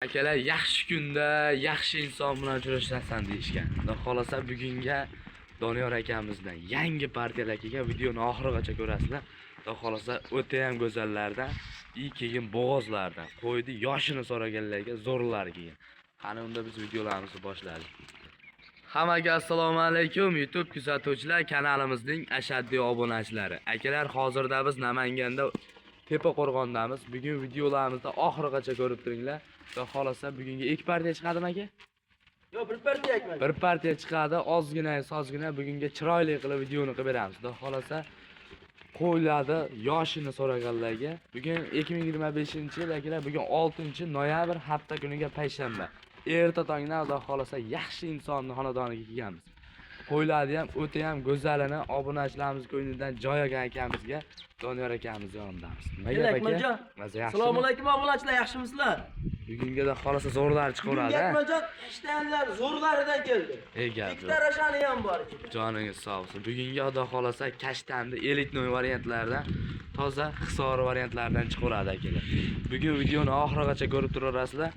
Akalar, yaxshi kunda yaxshi inson bilan uchrashasan deyishgan. Xudo xolasa bugunga Doniyor akamizdan yangi partiyalar kelgan. Videoni oxirigacha ko'rasizlar. Xudo xolasa o'ta ham go'zallardan, и keyin bo'g'ozlardan qo'ydi yoshini so'raganlarga zo'rlar kelgan. Qani unda biz videolarimizni boshladik. Hammaga assalomu alaykum YouTube kuzatuvchilar, kanalimizning ashaddiy obunachilari. Akalar, hozirda biz Namanganda Tepa Qo'rg'ondamiz. Bugun videolarimizni oxirigacha ko'rib turinglar. Xudo xolasa bugungi ikki partiya chiqadimi, aka? Yo'q, bir partiya, Akmal. Bir partiya chiqadi, ozgina sozgina bugunga chiroyli qilib videoni qilib beramiz. Xudo xolasa qo'yiladi yoshini so'raganlarga. Bugun 2025-yil, akalar, bugun 6-noyabr, hafta kuniga payshanba. Erta tongdan, Xudo xolasa, yaxshi insonni xonadoniga kelganmiz. Qo'ylarni ham o'ta ham go'zalini obunachilarimiz ko'nglidan joy olgan akamizga, Doniyor akamiz yonidamiz. Nima Gel gap, aka? Akmaljon. Maza, yaxshimi? Assalomu alaykum, obunachilar, yaxshimisizlar? Bugunga da xolasa zo'rlar chiqaveradi. Bugungi, Akmaljon, ishdayanlar zo'rlaridan keldi. Ey, gap Ikkita yo'q. rashani ham bor ichida. Joningiz sog' bo'lsin. Bugungi, Xudo xolasa, kashtanni элитный variantlardan, toza Hisor variantlaridan chiqaveradi, akalar. Bugun videoni oxirigacha ko'rib turaverasizlar.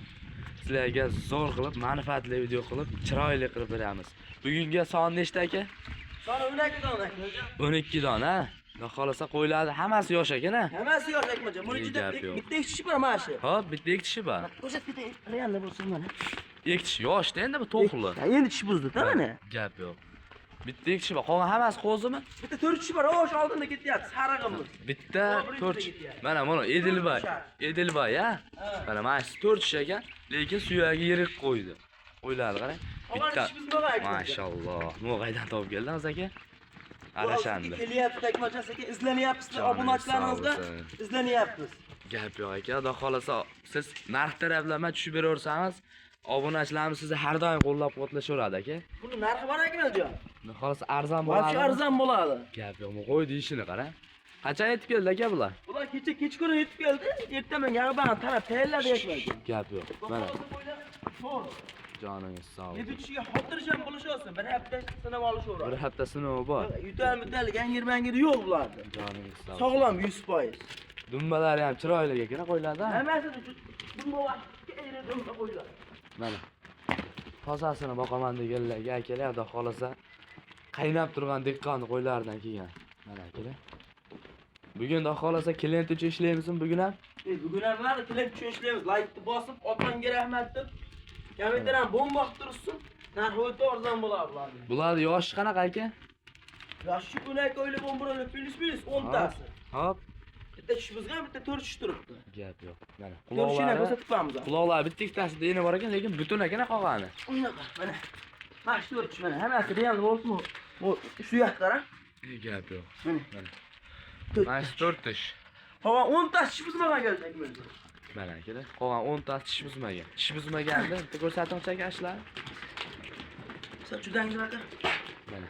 Sizlarga zo'r qilib, manfaatli video qilib, chiroyli qilib beramiz. Bugungi son nechta, aka? Soni 12 dona, Akmaljon. 12 dona. Xudo xolasa qo'yiladi, hammasi yosh ekan, a? Hammasi yosh, Akmaljon. Buni Ey, ichida gap yo'q. bitta ikki tishi bor mana shu. Hop, bitta ikki tishi bor. Ko'rsat, bitta real bo'lsin mana. Ikki tish yoshda endi bu to'qli. Ha, endi tish buzdi, da mana. Gap yo'q. Bitta ikki tishi bor. Qolgan hammasi qo'zimi? Bitta to'rt tishi bor, o'sha oldinda ketyapti, sarig'imiz. Bitta O, birinchida to'rt. ketyapti. Mana buni Edilbay. To'rt tish. Edilbay, ha? Ha. Mana shu to'rt tish ekan, lekin suyagi yirik qo'ydi. Qo'yladi, qarang. Qolgan Bitta. tish buzmagan, Akmaljon. Mashalloh. Bu qaydan topib keldingiz, aka? Arashandi. Kelyapti, Akmaljon, sekin izlanyapmiz, Joningiz obunachilarimizga sog' bo'lsin. izlanyapmiz. Gap yo'q, aka. Xudo xolasa siz narx taraflama tushib beraversangiz, obunachilarimiz sizni har doim qo'llab-quvvatlashaveradi, aka. Buni narxi bor, Akmaljon. Xudo xolasa arzon Вообще bo'ladi. arzon bo'ladi. Gap yo'q, bu qo'ydi ishini qarang. Qachon yetib keldi, aka, bular? Bular kecha kechqurun yetib keldi. Ertaman yag'ban taraf tayyorladi, Akmaljon. Gap yo'q. Mana To'g'ri. joningiz sog' bo'lsin. Yetti kishiga xotirjam bo'lishi olsin. Bir hafta sinab Bir olishaveradi. hafta sinovi bor. Yutal mutal gangir mangir yo'q bularda. Joningiz sog' bo'lsin. Sog'lom 100%. Dumbalari ham chiroyli ekan qo'yiladi. Hammasini dumba vaqtga ayri dumba qo'yiladi. Mana. Tozasini boqaman deganlarga, akalar, Xudo xolasa qaynab turgan dehqon qo'ylaridan kelgan. Mana, akalar. Bugun, Xudo xolasa, klient uchun ishlaymizmi bugun ham? Bugun ham mana klient uchun ishlaymiz. Laykni bosib, otangga rahmat deb kommentlar ham bomba qilib tursin. Narxi o'ta arzon bo'ladi bularning. Bular yoshi qanaqa, aka? Yoshi 12 oylik, 11 oylik, плюс плюс 10 tasi. Hop, Bitta tish buzgan, bitta to'rt tish turibdi. Gap yo'q. Mana To'rt tishini quloqlari ko'rsatib qo'yamiz. Quloqlari bitta ikkitasida eni bor ekan, lekin butun ekan qolgani. Unaqa, mana. Mana shu to'rt tish, mana hammasi real bo'lsin. Bu suyak qara. Gap yo'q. Mana. Mana. To'rt Mana shu to'rt tish. Hava 10 ta tish buzmagan keldi, Akmaljon. Mana, akalar, qolgan 10 tasi tish buzmagan. Tish buzmaganda bitta ko'rsatingchi, aka, shularni. Sen chudangiz, aka. Mana.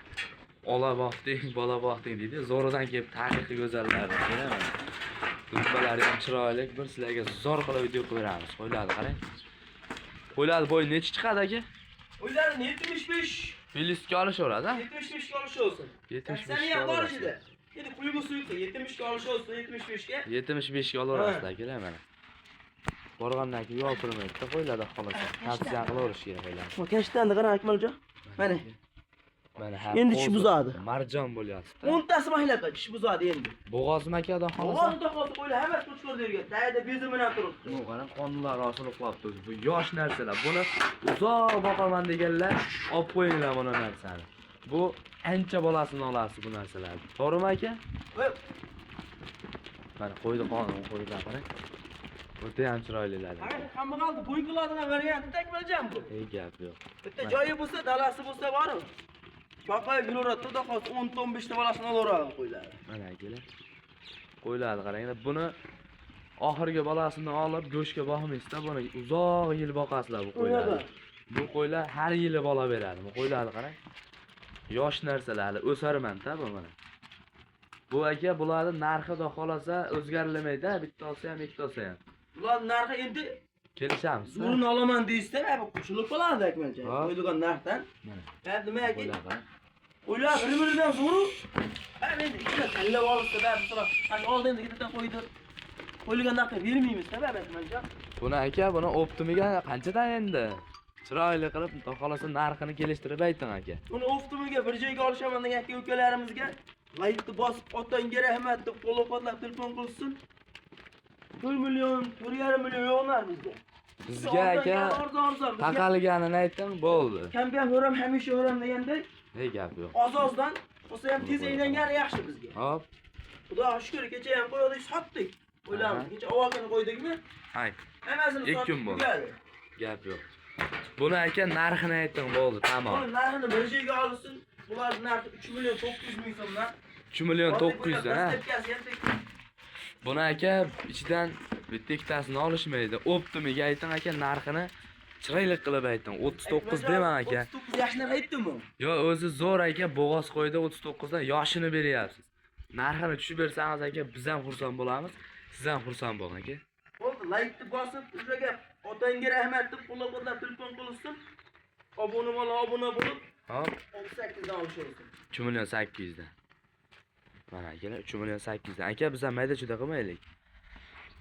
Ola boqding, bola boqding deydi. Zo'ridan kelib haqiqiy go'zallar. Mana. Dumbalari ham chiroyli. Bir sizlarga zo'r qilib video qilib beramiz. Qo'yladi, qarang. Qo'yladi bo'yi nechi chiqadi, aka? O'ylarim 75. Filisga olishaveradi, ha? 75 ga olish olsin. 75 Seni ga ham bor olaverasiz. ichida. Endi quyma suyuqi 70 ga olish olsin, 75 ga. 75 ga olaverasizlar, akalar, mana. Borgandan keyin yo'l turmaydi, qo'yladi, xolasa. Tavsiya qilaverish kerak qo'yladi. Bu kashtanni qara, Akmaljon. Mana. Mana ha. Endi tish qo'zi buzadi. Marjon bo'lyapti. 10 tasi mahlaka tish buzadi endi. Bo'g'ozmi, aka, xudo xolasa? Bo'g'ozida qolsa qo'ylar hammasi qo'chqor dergan. Tagida bezi bilan turibdi. Bu qarang, qonunlar osilib qolibdi o'zi. Bu yosh narsalar. Buni uzoq boqaman deganlar olib qo'yinglar buni narsani. Bu ancha bolasini olasiz bu narsalarni. To'g'rimi, aka? Va Mana qo'ydi qonun qo'ydilar, qarang. O'ta ham chiroylilar. Hamma qoldi bo'y qiladigan variant, Akmaljon, bu. Ey, gap yo'q. Bitta joyi bo'lsa, dalasi bo'lsa bormi? Chopayib yuraveradi, xudo xohlasa 10 ta 15 ta bolasini olaveradi qo'ylar. Mana, akalar. Qo'ylarni qaranglar. Buni oxirgi bolasini olib go'shtga boqmaysizda, buni uzoq yil boqasizlar bu qo'ylarni. Bu qo'ylar har yili bola beradi. Bu qo'ylarni qarang. Yosh narsalar hali o'sarmanda bu, mana. Bu, aka, bularni narxi, xudo xolasa, o'zgarilmaydi, bitta olsa ham, ikkita olsa ham. Bular narxi endi Kelishamiz. zo'rini olaman deyishsa, bu qo'shilib qoladi, Akmaljon. Ha. Qo'yilgan narxdan. Mana. Ha, nimaki? Qo'ylar qarang. Qo'ylar bir-biridan zo'ru. Ha, endi ikkita tanlab olishsa, masalan, mana oldin bittadan qo'ydi. Qo'yilgan narxga bermaymiz, da, Akmaljon. Buni aka, buni оптом iga qanchadan endi? Chiroyli qilib, xudo xolasa narxini kelishtirib ayting aka. Buni оптом iga bir joyga olishaman degan aka ukalarimizga laykni bosib, otangga rahmat deb qo'llab-quvvatlab telefon qilsin. 4 million, 4,5 million yo'q narx bizda. Bizga aka arzon arzon. Bizga taqalganini ayting, bo'ldi. kam kam ko'ram, hamisha ko'ram degandek, Hech gap yo'q. oz-ozdan bo'lsa ham tez aylangani yaxshi bizga. Hop. Xudoga shukr, kecha ham qo'ydik, sotdik. Qo'ylarimiz. Kecha avvalgini qo'ydikmi? Hay, Hammasini Ikki sotdik. kun bo'ldi. Tugadi. Gap yo'q. Buni aka narxini ayting, bo'ldi, tamom. Buni narxini bir joyga olsin. Bular narxi 3 million 900 ming so'mdan. 3 million 900 dan, ha. Dastlabkasi ham tekin. Buni aka ichidan bitta ikkitasini olishmaydi. Оптом iga ayting aka narxini chiroyli qilib ayting. 39 demang aka. 39 yaxshi narx aytdimmi? Yo, o'zi zo'r aka, bo'g'oz qo'ydi 39 dan yoshini beryapsiz. Narxini tushib bersangiz aka, biz ham xursand bo'lamiz, siz ham xursand bo'ling aka. Bo'ldi, laykni bosib, o'sha gap. Otangga rahmat deb qo'llab-quvvatlab telefon qilsin. Obuna bo'la, obuna bo'lib, Hop, 38 dan olishaversin. 3 million 800 dan. Mana akalar 3 million 800 dan. Aka, biz ham mayda chuyda qilmaylik.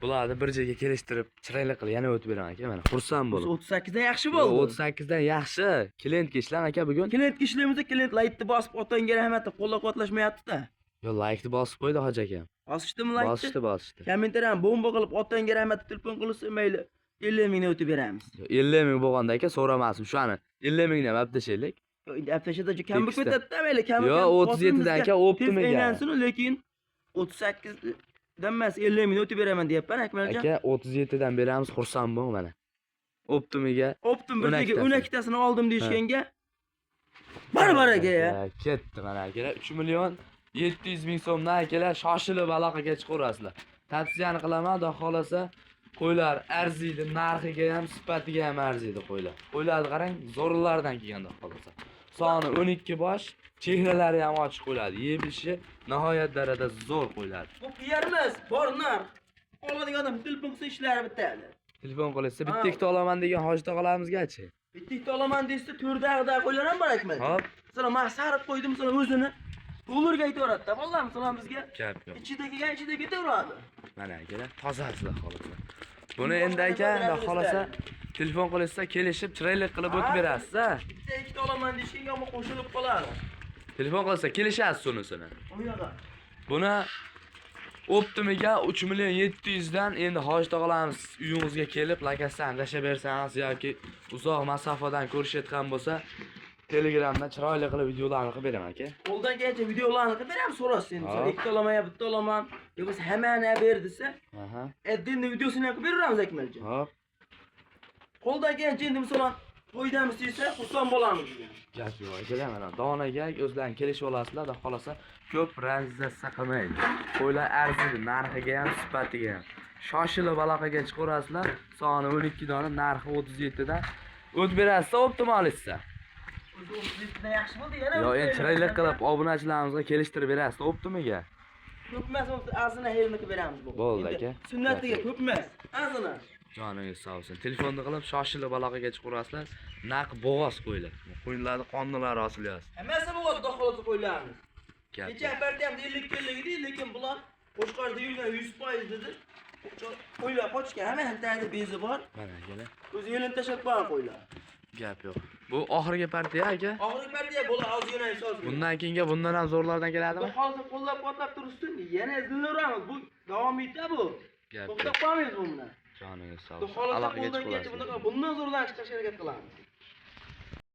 Bularni bir joyga kelishtirib, chiroyli qilib yana o'tib beraman aka, mana xursand bo'lib. 38 dan yaxshi Yo, bo'ldi. 38 dan yaxshi. Клиент ga ishlang aka bugun. Клиент ga ishlaymiz, клиент laykni bosib, otangga rahmat deb qo'llab-quvvatlashmayapti-da. Yo, laykni bosib qo'ydi hoji akam. Bosishdimi laykni? Bosishdi, bosishdi. Kommentariyani bomba qilib, otangga rahmat deb telefon qilsa, mayli 50 mingdan o'tib beramiz. Yo, 50 ming bo'lganda aka so'ramasin. Shuani 50 mingdan olib tashlaylik. Yo, endi aptashada kam bo'lib Tekisda. ketadi-da, mayli kam. Yo, 37 dan aka Tez оптом iga. aylansin, lekin 38 dan emas, 50 mingdan o'tib beraman deyapman, Akmaljon. Aka 37 dan beramiz, xursand bo'ling mana. Оптом iga Оптом bir joyga 12 tasini. 12 tasini oldim deyishganga baravar aka ya. Ketdi mana akalar 3 million 700 ming so'mdan akalar shoshilib aloqaga chiqaverasizlar. Tavsiyani qilaman, xudo xolasa qo'ylar arziydi, narxiga ham, sifatiga ham arziydi qo'ylar. Qo'ylarni qarang, zo'rlardan kelgan xudo xolasa. Soni 12 bosh, chehralari ham ochiq qo'ylar. Yeb ishi nihoyat darajada zo'r qo'ylar. Bu PR emas, bor narx. Oladigan odam telefon qilsa ishlari bitadi. Telefon qilsa bitta Ha. ikkita olaman degan hoji tog'alarimizgachi. Bitta ikkita olaman desa, to'rdag'ida qo'ylar ham bor Akmal. Hop, Masalan, men sariq qo'ydim, masalan, o'zini dollarga aytaveradi-da, bolalar, masalan, bizga gap yo'q. ichida kelgan ichida ketaveradi. Mana akalar, tozasizlar xolos. Buni endi aka, xudo xolasa telefon qilishsa kelishib chiroyli qilib o'tib berasiz, ha? Bitta ikkita olaman deyishga ammo qo'shilib qoladi. Telefon qilsa kelishasiz unisini. Unaqa. Buni оптом iga 3 million 700 dan endi hoji tog'alarimiz uyingizga kelib lakasdan tashlab bersangiz yoki uzoq masofadan ko'rishayotgan bo'lsa, Telegramdan chiroyli qilib videolarni qilib beraman aka. Qo'ldan kelgancha videolarni qilib beramiz, so'rasiz endi. Ha. Masalan, ikkita olaman yo bitta olaman, yo bo'lmasa hammani ber desa, Aha. endi videosini ham qilib beraveramiz Akmaljon. Hop. Qo'ldan kelgancha endi masalan to'ydamiz desa, xursand bo'lamiz degan. Gap yo'q akalar, mana donaga o'zlaring kelishib olasizlar, xudo xolasa ko'p ranjizatsiya qilmaydi. Qo'ylar arziydi, narxiga ham, sifatiga ham. Shoshilib aloqaga chiqaverasizlar, soni 12 dona, narxi 37 dan o't berasizlar, оптом olishsa. O'zi 37 dan yaxshi bo'ldi yana. Yo, endi chiroyli qilib obunachilarimizga kelishtirib berasiz, оптом iga. Ko'p emas, o'zi ozini herini qilib beramiz bu. Bo'ldi Endi aka. Sunnatiga ko'p emas, ozini. Joningiz sog' bo'lsin. Telefonni qilib shoshilib aloqaga chiqaverasizlar, naq bo'g'oz qo'ylar. Qo'ylarni qonlari osilyapti. Hammasi bo'ladi, xudo xolasa qo'ylarimiz. Gap Kecha yo'q. partiyamiz 50 50 edi, lekin bular Qo'chqorda yurgan 100% dedi. Qo'ylar qochgan, hammani tagida bezi bor. Mana akalar, O'zi yo'lini tashlab qo'ygan qo'ylar. gap yo'q. Bu oxirgi partiya aka. Oxirgi partiya bo'lar ozgina ozgina. Bundan keyingi bundan ham zo'rlardan keladimi? Xudo xolasa qo'llab-quvvatlab tursin, yana izlanaveramiz. Bu davom etadi bu. Gap To'xtab yo'q. qolmaymiz bu bilan. Joningiz sog' Xudo bo'lsin. xolasa Aloqaga qo'ldan kelgancha chiqaverasizlar. bunaqa bundan zo'rlarni chiqarishga harakat qilamiz.